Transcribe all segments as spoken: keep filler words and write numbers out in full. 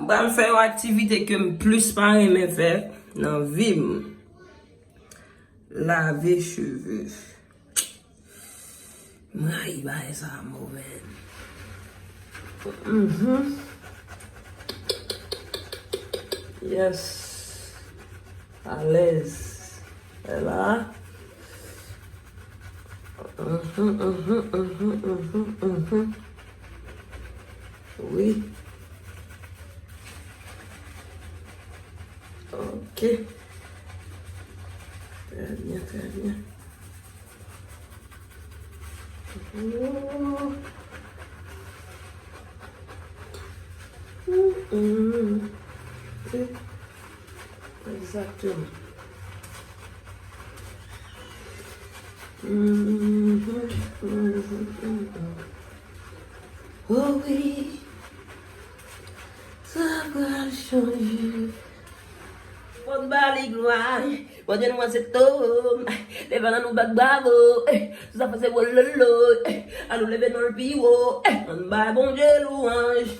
M pral fè yon aktivite ke m plis pa renmen fè nan vi m. Lave cheve. M rayi bagay sa a, mo, man. Mhm. Yes. Alèz. E la. Mhm, mhm, mhm, mhm, mhm. Wi. Ok. Trè byen, trè byen. Oh. Mm, mm. Wi. Egzakteman. Mhm, mhm, mhm. Oh wi, sa pral chanje. Fò n ba li glwa. Bondye nou an se to. Leve la nou bat bravo. Sa fè se wololo. An nou leve non l pi wo. Ann bay Bondye lwanj.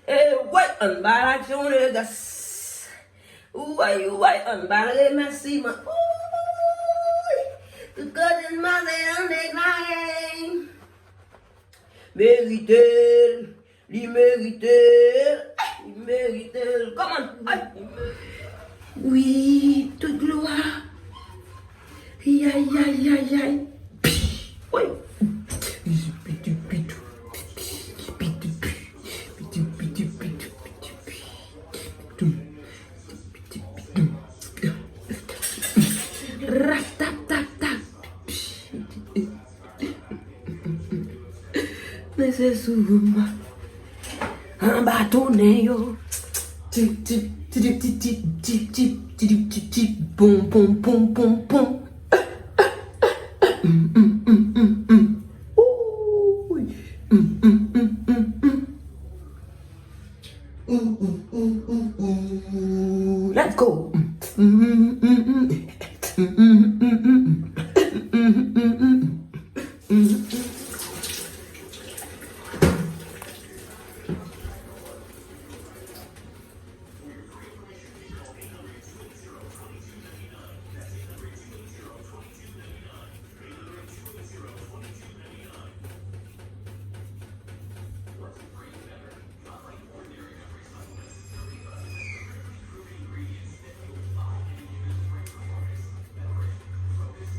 E woy, ann ba l aksyon de gras. Woy, woy, ann ba l remèsiman. Woy, tout kote n pase, ann deklare. Merite l, li merite l, li merite l. Kòman? Ay! Wi, tout glwa. Yay, yay, yay, yay. Woy. Ratatata. Men se sou m. Anba tounen yo. Tip, tip, tip, tip, tip, tip, tip, tip, tip, tip, tip, pom, pom, pom, pom, pom. Mm, mm, mm, mm, mm. Ooh. Mm, mm, mm, mm, mm. Ooh, ooh, ooh, ooh, ooh. Let's go. Mm, mm, mm, mm. Mm, mm, mm, mm, mm. Mm, mm, mm, mm.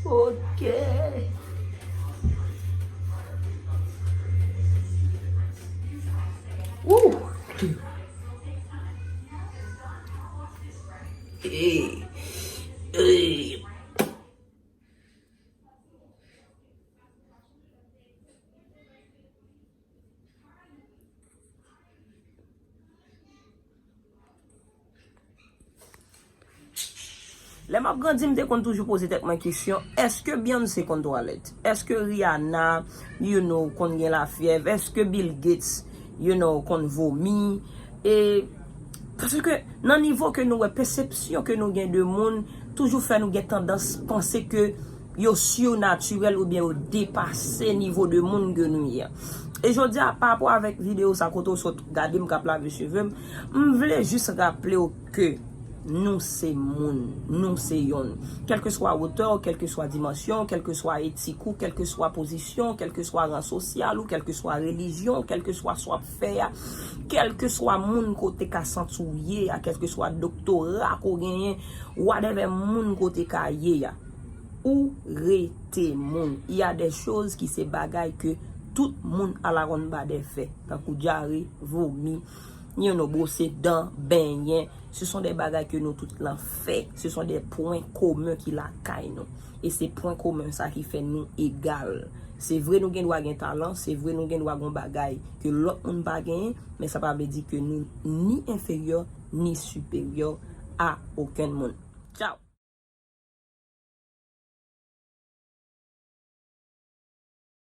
Ok. Woo! Hey. Hey. Lè m ap grandi, m te konn toujou poze tèt mwen kesyon, èske Beyoncé konn twalèt? Èske Rihanna, you know, konn gen lafyèv? Èske Bill Gates, you know, konn vomi? E paske nan nivo ke nou wè, pesepsyon ke nou gen de moun toujou fè nou gen tandans panse ke yo sirnatirèl oubyen yo depase nivo de moun ke nou ye a. E jodi a, pa rapò avèk videyo sa kote w sot gade m k ap lave cheve m, m vle jis raple w ke nou se moun, nou se yonn. Kèlkeswa wotè w, kèlkeswa dimansyon w, kèlkeswa etik ou, kèlkeswa pozisyon w, kèlkeswa ran sosyal ou, kèlkeswa relijyon w, kèlkeswa sa w ap fè a, kèlkeswa moun kote ka santi w ye a, kèlkeswa doktora ke w genyen, whatever moun kote ka ye a. Ou rete moun. Il y a des choses ki se bagay ke tout moun a la ronn ba de fè. Tankou dyare, vomi, you know, bwose dan, benyen. Ce sont des bagay ke nou tout lan fè. Ce sont des points communs ki lakay nou. E se pwen komen sa ki fè nou egal. Se vre nou gen dwa gen talan, se vre nou gen dwa gen bagay ke lòt moun pa genyen, men sa pa vle di ke nou ni enferyè, ni siperyè a okenn moun. Tchao!